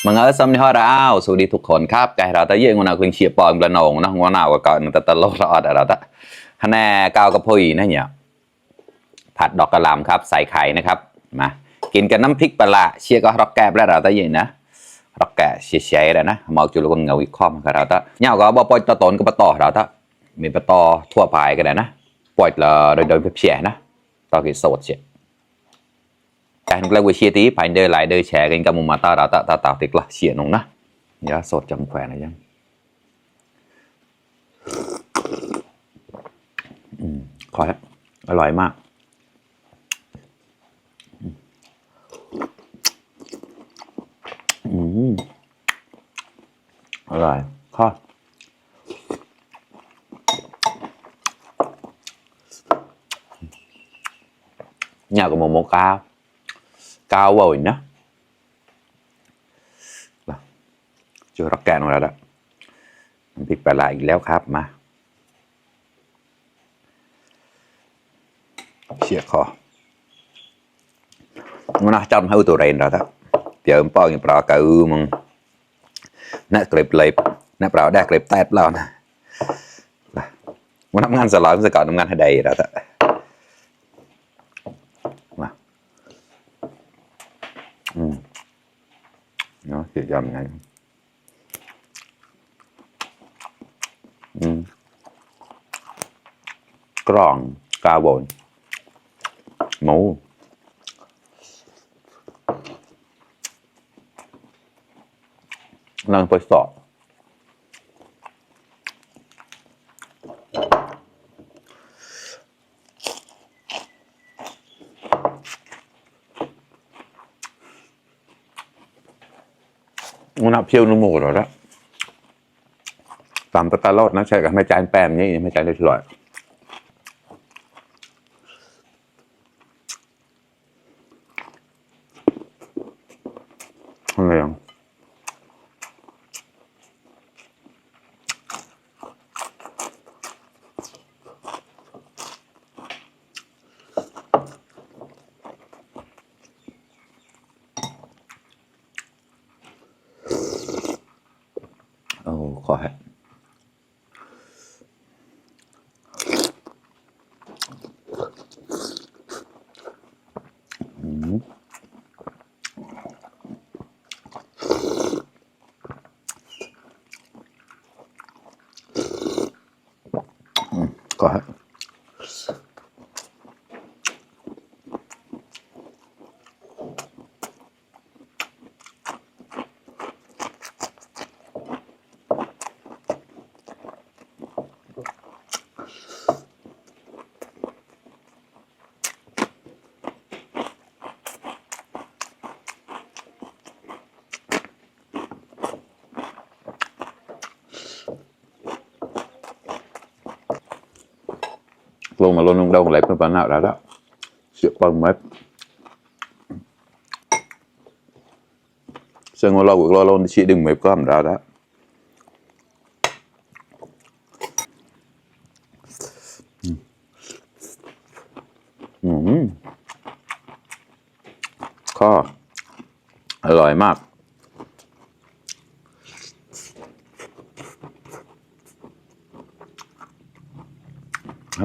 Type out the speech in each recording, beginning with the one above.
มึงซ้ำนี่ฮอดาวสวัสดีทุกคนครับใจเราตะเยี่ยงวันnàoคุยเชียร์ปอมกระนงนะวันnàoก็ก่อนแต่ตลอดเราแต่เราตะคะแนนก้าวกระพุยนะเนี่ยผัดดอกกระหล่ำครับใส่ไข่นะครับมากินกับน้ำพริกปลาเชียร์ก็รอกแกบแล้วเราตะเยี่ยงนะรอกแกเชียร์ๆเลยนะมองจุลกงเงาอีกข้อมกับเราตะเนี่ยก็บ่ปล่อยตะตนก็ปะต่อเราตะมีปะต่อทั่วไปก็ได้นะปล่อยละโดยเพียนะต่อกี่โสดเชียการกลายวิเชียตีไปเดินไล่เดินแชร์กันกับมุมมาตาเราตาติดละเฉียนงนะอย่าสดจังแขวนนะยังขออร่อยมากอร่อยข้อnhà của một cao rồi nhá chưa rắc cạn rồi đóพริกปลาอีกแล้วครับมาเชี่ยคอมันน่าจำให้ตัวเรนแล้วครับเดี๋ยวป้อนอย่างปลาเกลือมึงน่าเกล็บเลยน่าปลาได้เกล็บแตะแล้วนะมันทำงานสลายมันจะก่อนทำงานให้ได้แล้วครับเนาะจะยำไงกรองกาโบนหมูนั่งไปสอบมันนับเชี่ยวนุ่มหมดแล้วตามตลอดนะใช่กับไม่จานแปมนี่ไม่จานได้ถลอยอะไรอย่างโอ้ขอให้ก็ลงมาลงđâu lạiเป็นปัญหาแล้วเสียปังไหมซึ่งเราชี้ดึงไม่ก็ทำได้แล้วข้ออร่อยมาก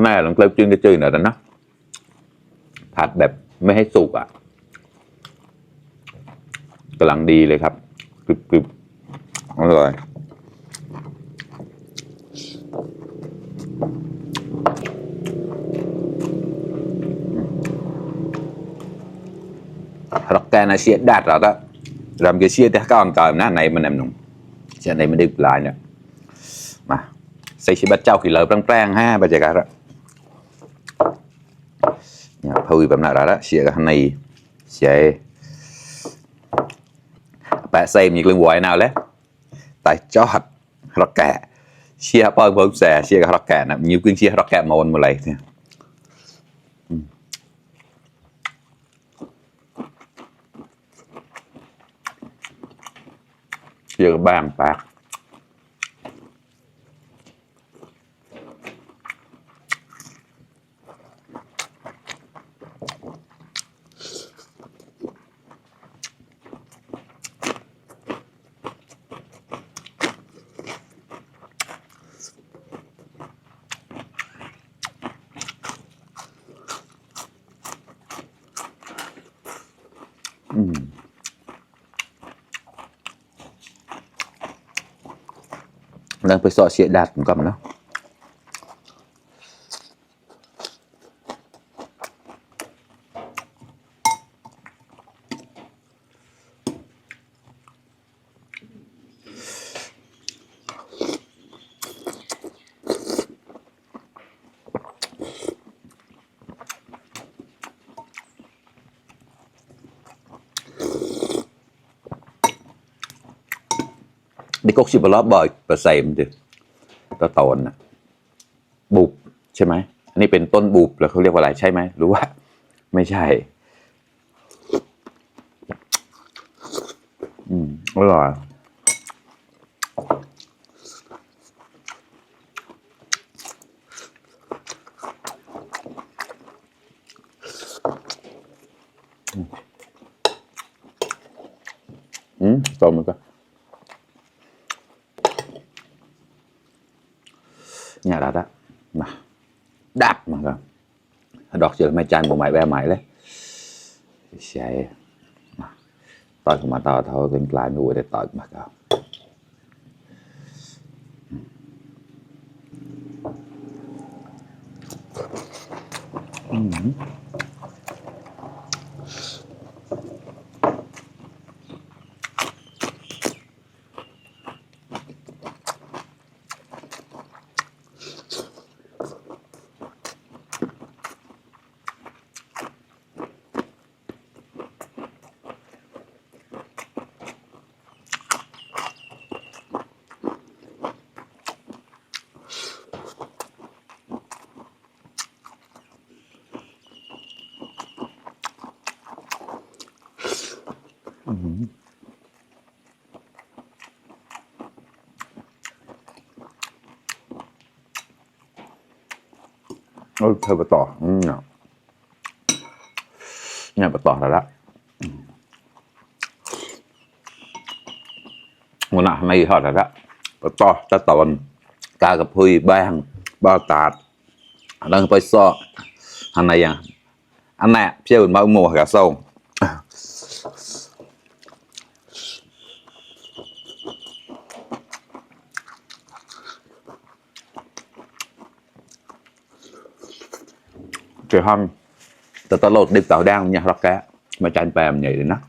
แม่ลองเกลือจืดหน่อยนะผัดแบบไม่ให้สุกอ่ะกำลังดีเลยครับกรึบอร่อยรอกแกนเชียดาดเราก็รำเกเชียที่ก้าวก่อนนะในมันแหนมหนุ่มเชียในมันดึกหลายเนี่ยมาใส่ชิบัตเจ้าขี้เหลาแป้งๆฮะบรรยากาศเนี่ยพูดแบบนั้นแล้วเชียกับในเชียแปะใส่มีกลิ่นหวานnào đấy tại chót rắc kẹ chia bao bơm xẻ chia cái rắc kẹ nè nhiều kinh chia rắc kẹ mòn một lấy thôi chia cái bàn bạc đang phải sợ sẽ đạt cũng cầm nó đi cốcชิบล้อบ่อยเปอร์เซ็นต์ดิตัวตนนะบุบใช่ไหมอันนี้เป็นต้นบุบแล้วเขาเรียกว่าอะไรใช่ไหมหรือว่าไม่ใช่อร่อยต้มมันก็nhà đó đó mà đạp mà rồi đọt chưa mấy chanh bộ mày be mày đấy sẽ tỏi của mà tỏi thôi bên lại nuôi để tỏi mà cao thôi bắt tỏ nhà bắt tỏ là đó một nào này họ là đó bắt tỏ ta tอนกากับพุยแบงบ้าตาดแล้วไปซ้ออันไหนอ่ะอันไหนเชื่อบ้าหมูกับส้มtrời hâm ta lột đi tàu đang nha lắc cá mà chanh bèm nhảy đến nát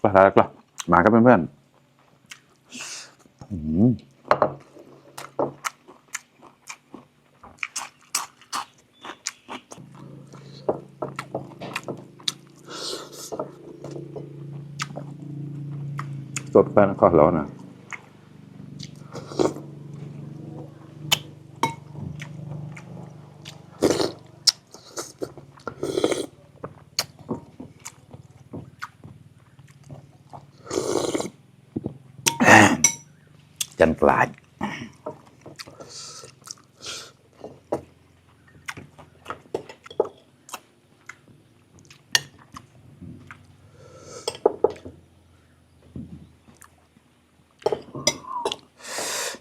ก็ได้ก็มาครับเพื่อนสดแป้งก็ร้อนนะจันกลาด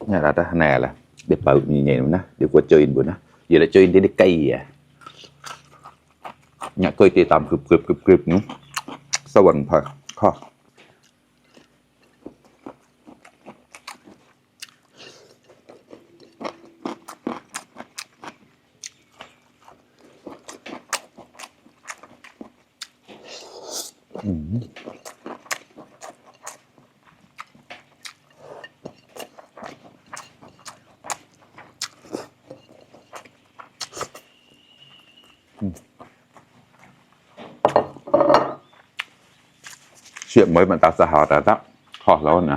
เนี่ยlà thế này là để bự như vậy nữa để qua chơi bữa nó giờ là chơi đến cây à nhà coi thì tạm cướp nữa sao vẫn phải khó chuyện mới mà ta sẽ hỏi là đó khó lâu nè